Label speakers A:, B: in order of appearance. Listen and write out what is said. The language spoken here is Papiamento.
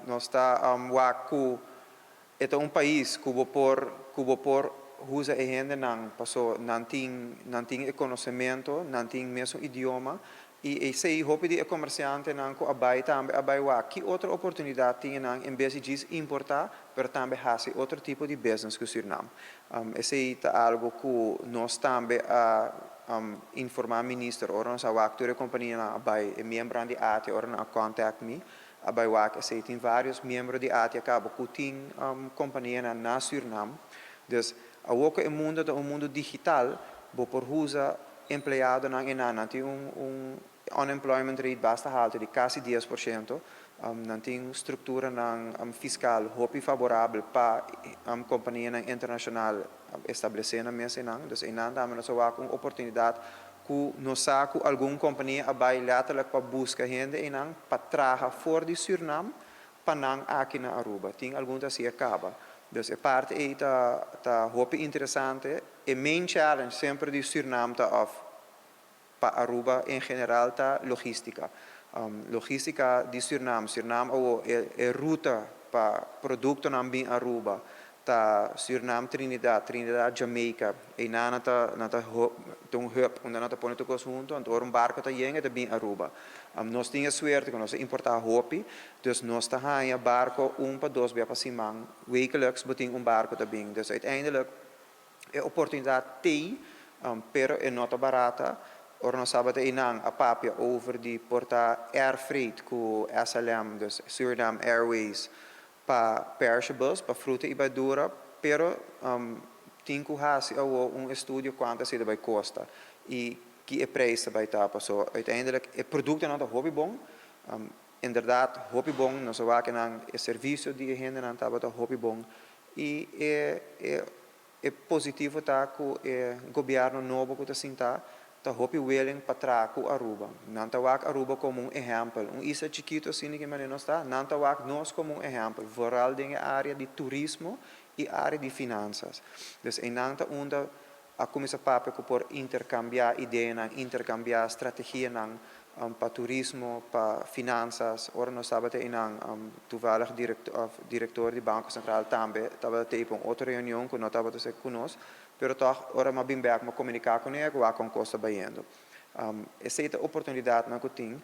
A: Nos ta wak ku e ta un pais ku bo por usa e hendenan, paso nan tin e konosementu, nan tin mesun idioma i esei hopi di e komersiantenan ku a bai tambe a bai wak ki otro oportunidat tin nan en bes di djis importá, pero tambe hasi otro tipo di business ku Surinam. Esei ta algu ku nos tambe a informá minister ora nos a wak tur e kompanianan a bai, e miembronan di ATIA ora nan a contact mi a bai wak esei. Tin vários miembro di ATIA kaba ku tin kompanianan na Surinam. Dus awor ku e mundu ta un mundu digital, bo por usa empleadonan einan. Nan tin un unemployment rate basta haltu di kasi 10%. Nan tin strukturanan fiskal hopi favorabel pa kompanianan internashonal establesé nan mes einan. Dus einan tambe nos a wak un oportunidat ku nos sa ku algun kompania a bai letterlijk pa buska hende einan pa traha for di Surinam pa nan aki na Aruba. Tin algun ta hasié kaba. Dus e parti ei ta hopi interesante. E main challenge semper di Surinam ta, òf pa Aruba en general, ta logístika. Logístika di Surinam, Surinam e ruta pa produktonan bin Aruba ta Surinam, Trinidad, Trinidad, Jamaica. Einan nan ta un hub unda nan ta pone tur kos huntu, anto un barko ta yega ta bin Aruba. Nos tin suerte ku nos ta importá hopi, dus nos ta haña barko un pa dos bia pa siman. Wekelijks bo tin un barko ta bin. Dus uiteindelijk e oportunidat t'ei, pero e no ta barata. Ora nos tabata einan a papia over di por ta air freight ku SLM, dus Suriname Airways, pa perishables, pa fruta i berdura, pero tin ku hasi un estudio kuantu esei ta bai kosta i ki e prijs bai ta. So uiteindelijk e produktonan ta hopi bon, inderdaad hopi bon. Nos a wak nan e servisio di e hendenan tabata hopi bon i e positivo ta ku e gobièrnu nobo ku ta sinta ta hopi willing pa traha ku Aruba. Nan ta wak Aruba komo un ehèmpel. Un isla chikitu asina ku manera nos ta, nan ta wak nos komo un ehèmpel, vooral den e área di turismo i área di finansa. Dus einan ta unda a kuminsá papia ku por interkambiá ideanan, interkambiá strategianan pa turismo, pa finansa. Ora nos tabata einan, toevallig direktor di Banko Sentral tambe tabata tin un otro reunion ku no tabata ku nos, pero toch ora m'a bin bèk m'a komuniká kuné ku kon kos ta bayendo. Esei ta oportunidatnan ku tin.